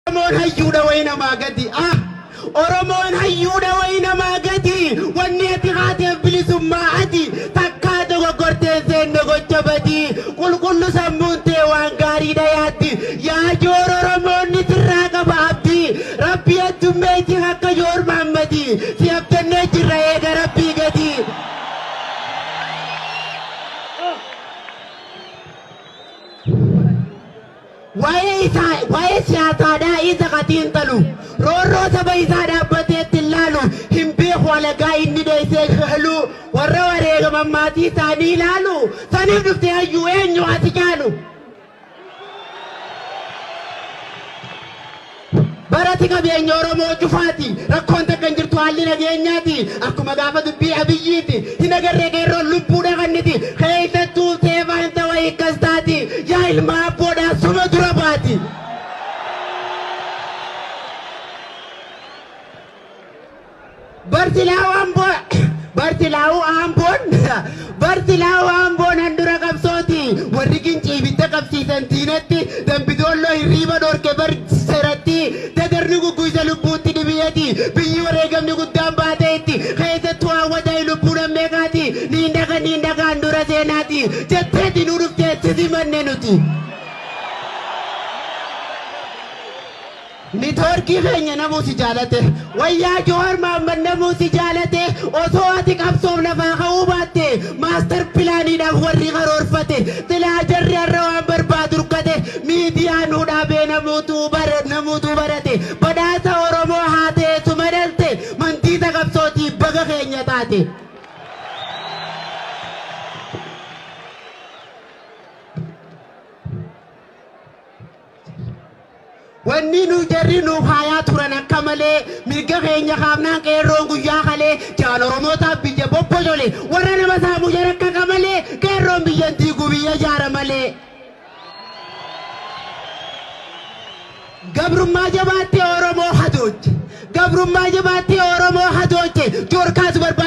Oromoon hayyuudha wayi namaa gadi. Ah! Oromoon hayyuudha wayi namaa gadi. Wanni ati haateef bilisummaa ati. Takkaa dogoggorteen seenne gocha badii. Qulqullu sammuun tee waan gaariidha yaaddi. Yaa Joor, Oromoonni sirraa qaba abdii. Rabbii addummeetii akka Joor Mahammadii. Si abdannee jirra eega Rabbii gadi. Waa'ee isaa, waa'ee siyaasaadhaa isa xiinxalu, roorroo saba isaa dhaabbateetti hin laalu, hin beeku alagaa inni dheessee shahluu, warra wareegaman maatii isaanii ilaalu, saniif dhuftee hayyuu eenyu ati caalu. Barati qabeenya Oromoo cufaati. Rakkoon takka hin jirtu haalli nageenyaati. Akkuma gaafa dubbii Abiyyiiti. Hin agarree qeerroon lubbuudha kanniti. Keessattuu seefaan ta'uu hiikkas taati. Yaa ilma abboodhaa suma dura baati. Barsilaa'uu Amboo, Barsilaa'uu Amboon, Barsilaa'uu Amboon handura qabsooti. Warri Gincii ibidda qabsiisan diinatti, Dambidoolloo hirriiba dhorke bar seratti, dadarni gugguisa lubbuutti dhibiyyati. Biyyi wareegamni guddaan baateetti, keessattuu hawwataa lubbuu nammeeqaati. Niin dhaga, niin dhaga handura seenaati. Jetteeti nu dhuftee sisi manne nuti. Networkii keenya namuu si jaalate. Wayyaa Jowaar Mahammad namuu si jaalate. Osoo ati qabsoof lafaa ka'uu baatte, master planiidhaaf warri karoorfate silaa jarri har'a waan barbaadu rukkate. Miidiyaa nuu dhaabee namuutuu barate. Badhaasa Oromoo haa ta'eetu madalte, mandiisa qabsootii baga keenya taate. Wanni nu jarri nuuf haayaa turan akka malee mirga keenya kaafnaan qeerroon guyyaa kalee jaal Oromootaaf biyya bobbojole, warra nama saamu jara akka qamalee, qeerroon biyya hin diigu, biyya jaara malee. Gabrummaa jabaattee Oromoo hadooche. Gabrummaa jabaattee Oromoo hadooche. Joorkaas barbaada.